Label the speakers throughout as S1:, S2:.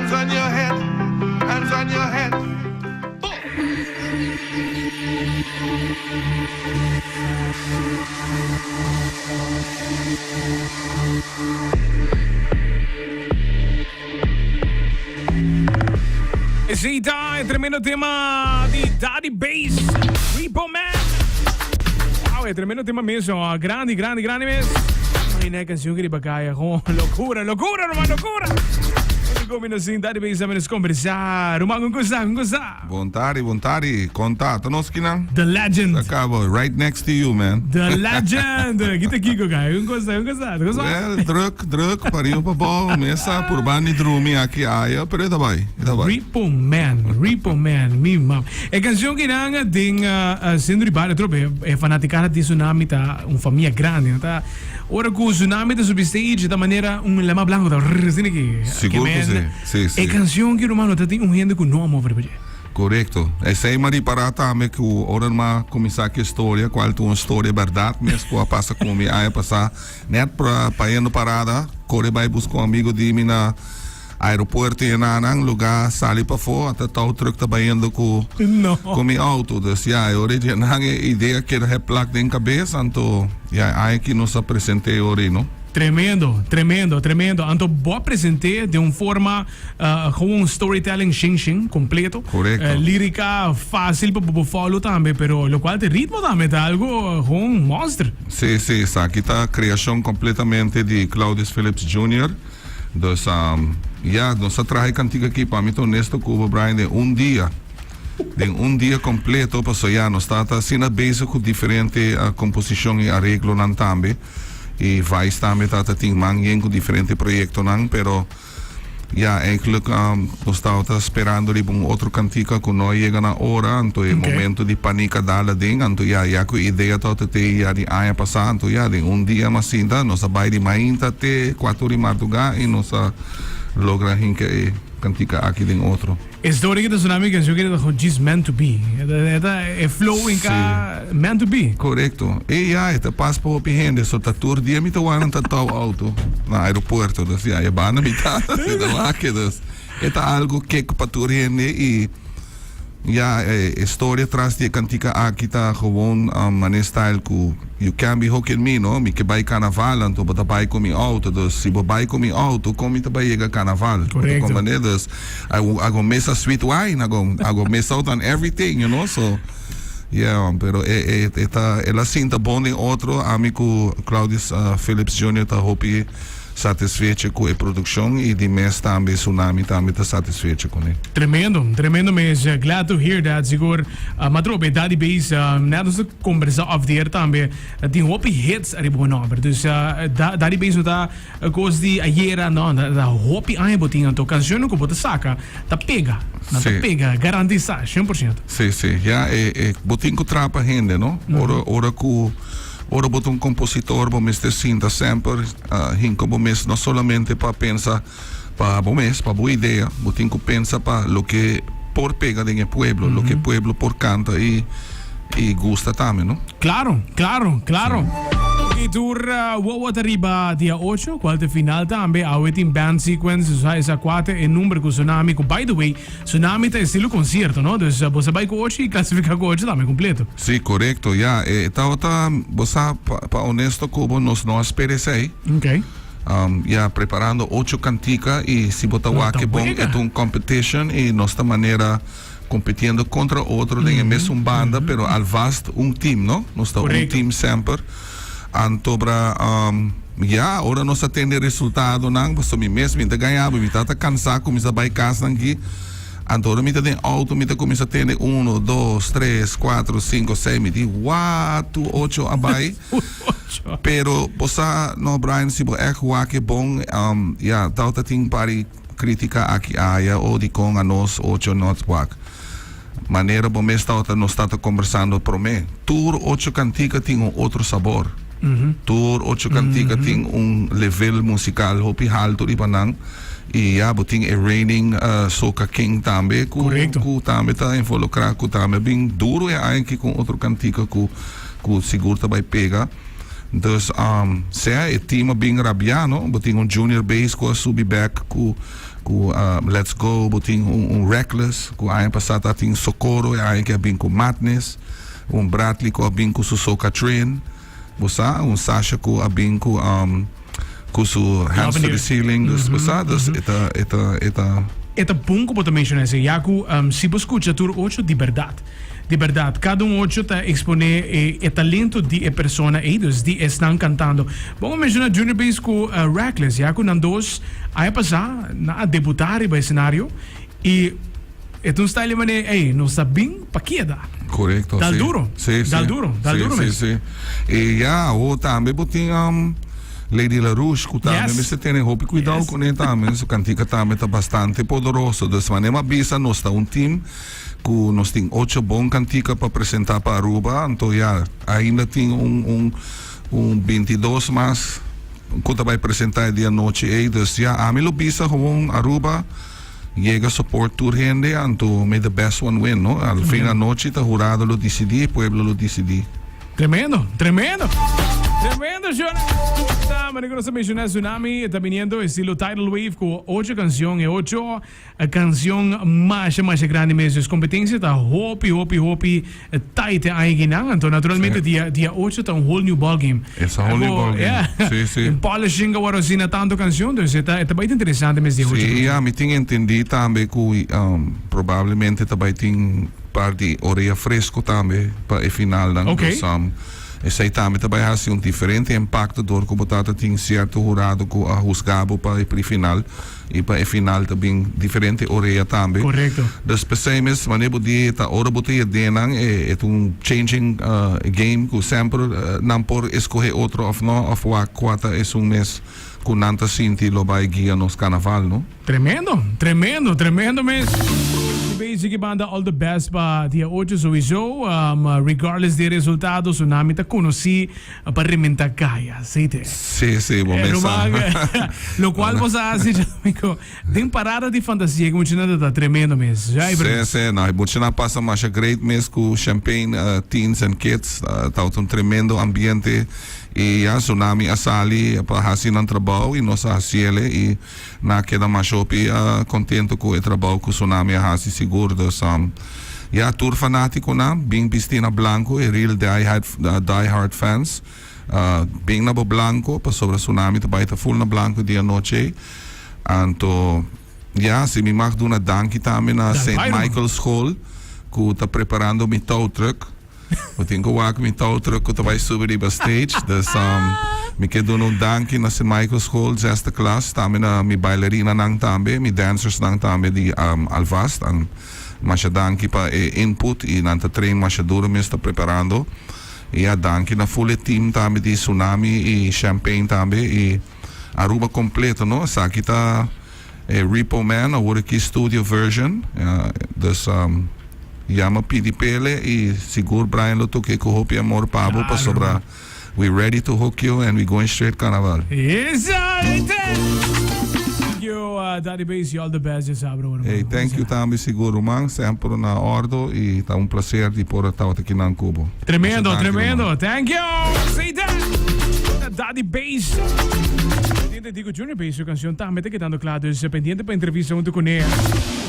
S1: Hands on your head, hands on your head.
S2: Esey ta e tremendo tema di Daddy Bass, Repo Man. Wow, e tremendo tema mes, oh. Grandi, grandi, grandi mes. Imagina e canción que riba caya, gewoon locura, locura, ruman, locura. Come sin Daddy Bass, nos conversa. Ruman, con cosa, con cosa.
S1: Bon tardi, bon tardi. Con ta? Ta nos kinan?
S2: The legend.
S1: Acabo, right next to you, man.
S2: The legend. Kita Kiko, guy. Con cosa, con cosa, con cosa.
S1: Well, druk, druk, pariba pabou, mesa, purba ni drumi aki aya, pero e ta bai, e ta bai.
S2: Repo Man, Repo Man, mi mam. E cancion kinan den uh, centro di barrio trope, e fanaticada di Tsunami ta un famia grandi, no ta ora cu Tsunami ta subi stage ta manera un lema blanco ta rrr, asina ki.
S1: Sigur cu si, si, si.
S2: E cancion ki ruman no ta tin un hende cu no a move riba dje.
S1: Corecto. Esey m'a ripara tambe cu ora m'a cuminsa cu e storia, cual ta un storia berdad mes cu a pasa cu mi aña pasa, Net pra payendo parada, kore bai buska un amigo di mi na aeropuerto y enanan lugar sali pafó, ata tow truck ta bayendo cu
S2: No.
S1: cu mi auto. Dus ya, e ora di enan e idea keda heplak den cabes, anto ya e aña aki nos a presente e ora ei, no?
S2: Tremendo, tremendo, tremendo. Anto bo a presente den un forma Gewoon storytelling shin shin completo.
S1: Correcto.
S2: Lirica facil pa bo follow tambe, pero locual ta ritmo tambe ta algo gewoon monster.
S1: Si, si, esaki ta creacion completamente di Claudius Phillips Junior. Dus, ya, nos a traha e cantica aki, pa mi ta honesto cu bo, Brian, den un dia. Den un dia completo, pasobra ya, nos ta ta asina bezig cu diferente composicion y areglonan tambe. Y Vice tambe ta ta tin man yen cu diferente proyectonan, pero. Ya, eigenlijk nos tabata sperando riba un otro kantika ku no a yega na ora, anto e momento di panik a dal aden, anto ya, ya ku e idea tabata te ya di aña pasá, anto ya, den un dia mas sinta nos a bai di mainta te kuater di mardugá i nos a logra hinka e kantika aki den otro.
S2: E story ki ta sona mi canción ki ta gewoon djis meant to be. E ta e flow in ka meant to be.
S1: Correcto. E ya, e ta pas pa hopi hende. So ta tur dia mi ta wak nan ta tou auto na aeropuerto. Dus ya, e banda mi ta mi ta wak e. Dus e ta algo kek pa tur hende y ya e storia tras di e cantica aki ta gewoon mane style cu you can't be hooking me no. Mi ke bay carnaval anto bo ta bay cu mi auto. Dus si bo bay cu mi auto con mi ta bay yega carnaval? Bo ta
S2: Correcto.
S1: comprende? Dus I I go miss a sweet wine, I go I go miss out on everything, you know, so yeah, pero e e e ta el a sinta bon den otro, ami ku Claudius Phillips Junior ta hopi satisfecho ku e produkshon i di mes tambe Tsunami tambe ta satisfecho kuné.
S2: Tremendo, tremendo mes, glad to hear that sigur. Ma trobe Daddy Bass, net nos ta kombersa off the air tambe, tin hopi hits ariba bo nomber, dus Daddy Bass no ta Kos di ayera no, ta hopi aña bo tin anto cancionnan ku bo ta saka ta pega, nan ta pega, garantisa, 100%.
S1: Si, si, ya e e bo tin ku trapa hende no, ora ora ku ora bo ta un kompositor bo mester sinta semper hinka bo mes no solamente pa pensa pa bo mes, pa bo idea, bo tin ku pensa pa loke por pega den e pueblo, loke pueblo por kanta i i gusta tambe no.
S2: Claro, claro, claro. Ok, tur wowo ta riba dia ocho, cual ta final tambe. Awe tin band sequence, so esa cuate e number cu Tsunami, cu by the way, Tsunami ta estilo concierto, no? Dus bo sa bay cu ocho y clasifica cu ocho tambe completo.
S1: Sí, corecto, ya. E tabata, bo sa, pa, pa honesto cu bo, nos no a spera esey.
S2: Ok.
S1: Ya, preparando ocho cantica y si bo ta wak e bon, e ta un competition y nos ta manera competiendo contra otro den e mesun banda, pero alvast un team, no? Nos ta un team semper. Antobra, ya, ora nos a tende resultadonan, pasobra mi mes mi ta gaña, mi ta ta cansa, cuminsa bay cas nan aki. Anto ora mi ta den auto, mi ta cuminsa tende uno, dos, tres, cuatro, cinco, seis, mi di, what, tur ocho a bay. Pero bo sa, no, Brian, si bo echt wak e bon, ya, tawata tin pari. Critica aki aya o dicon anos ocho not wak. Manera bo mes tawata nos tata combersando prome. Tur ocho cantica tin un otro sabor. Tur ocho cantica tin un level musical hopi halto riba nan. Y ya bo tin e reigning Soca King tambe cu cu tambe ta involucra cu tambe a bin duro e aña aki cu un otro cantica cu cu sigur ta bay pega. Dus sea e team a bin rabia no, bo tin un junior base cu a subi bek cu. Ku Let's Go, bo tin un Reckless, ku aña pasá ta tin Socorro, e aña ke a bin ku Madness, un Bradley ku a bin ku su Soca Train, bo sa, un Sasha ku a bin ku ku su Hands to the Ceiling, dus bo sa, dus e ta e ta e ta.
S2: E ta bon ku bo ta menshoná esei, ya ku si bo skucha tur ocho di bèrdat, di bèrdat kada un ocho ta eksponé e e talento di e persona ei, dus di esnan kantando. Bon a menshoná Junior Bass ku Reckless, ya ku nan dos aña pasá nan a debutá riba escenario i e ta un style di manera ey nos ta bin pa keda.
S1: Korekto,
S2: Dal
S1: si.
S2: duro,
S1: Si, si.
S2: dal duro, dal
S1: Si,
S2: duro
S1: si,
S2: mes.
S1: si. I ya, awo tambe bo tin Lady LaRouche ku tambe
S2: Yes.
S1: mester tene hopi kuidou
S2: Yes.
S1: kuné tambe. Su kantika tambe ta bastante poderoso. Dus manera mi a bisa nos ta un team ku nos tin ocho bon kantika pa presentá pa Aruba. Anto ya, ainda tin un un un bintidos mas ku ta bai presentá e dia anochi ei. Dus ya, ami lo bisa gewoon Aruba yega support tur hende anto may the best one win, no? Al fin anochi ta hurado lo disidí, e pueblo lo disidí.
S2: Tremendo, tremendo. Tremendo, Shona. Ta, manera ku nos a menshoná Tsunami ta biniendo estilo Tidal Wave ku ocho kanshon, e ocho Cancion masha masha grandi mes dus competencia ta hopi hopi hopi tight e aña kinan anto naturalmente dia dia ocho ta un whole new ball game.
S1: It's a whole new ball game.
S2: Yeah.
S1: Si si.
S2: En polishing awor asina tanto cancion dus e ta e ta bai ta interesante mes dia ocho.
S1: Si ya mi tin entendi tambe cu probablemente ta bai tin par di orea fresco tambe pa e finalnan.
S2: Okay.
S1: Dus esey tambe ta bai haci un diferente impacto door cu bo tata tin cierto hurado cu a huzga bo pa e pre-final. I pa e final ta bin diferente orea tambe.
S2: Korekto.
S1: Dus p'esei mes manera bo di ta ora bo ta yed'é nan e ta un changing game ku semper nan por eskohé otro òf no òf wak kua ta esun mes ku nan ta sinti lo bai guia nos karnaval no.
S2: Tremendo, tremendo, tremendo mes. Basic e banda all the best pa dia ocho souiso regardless di e resultado Tsunami ta konosí Pa rementa caya, aceite.
S1: Sí, sí, bo mes sa.
S2: Locual bo sa haci, amigo. Den parada di fantasia cu muchanan ta tremendo mes.
S1: Sí, sí, no, e muchanan pasa masha great mes cu champagne, teens and kids. Tabata un tremendo ambiente. Y ya, Tsunami a sali pa haci nan trabao y nos a haciele y nan a keda masha hopi contento cu e trabao cu Tsunami a haci sigur. Dus, Ya tur fanaticonan bin bisti na blanco e real die hard die hard fans bin na bo blanco pasobra Tsunami ta bay ta full na blanco di anochi ey anto ya si mi mag duna danki tambe na Saint Michael school cu ta preparando mi tow truck. Bo tin ku wak mi tow truck ku ta bai subi riba stage. Dus mi ke duna un danki na Sint Michael School, zesde klas, tambe na mi bailarinanan tambe, mi dancersnan tambe di Alvast. An masha danki pa e input i nan ta train masha duro mes ta preparando. I ya danki na full e team tambe di Tsunami i Champagne tambe i Aruba completo no. Esaki ta E Repo Man awor aki studio version dus yama pidi pele y sigur Brian lo toke cu hopi amor pa bo pasobra we ready to hook you and we going straight carnaval.
S2: Thank you Daddy Bass y all the best djasabra ora
S1: Hey thank you tambe sigur ruman semper na ordo y ta un placer di por a tabata kinan cu bo.
S2: Tremendo tremendo thank you Daddy Bass. Digo Junior Bass su cancion tambe ta kedando cla dus pendiente pa entrevista hunto cune.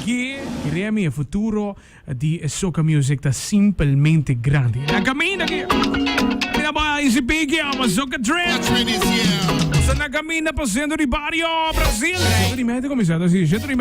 S2: Ki Remy e futuro di e soca music ta simpelmente grandi. Na caminda ki Mira bo Easy Biggie ama Soca Trend. Nos ta na caminda pa centro di bario Brasil. Shete di mei ta cuminsa ta si shete di mei.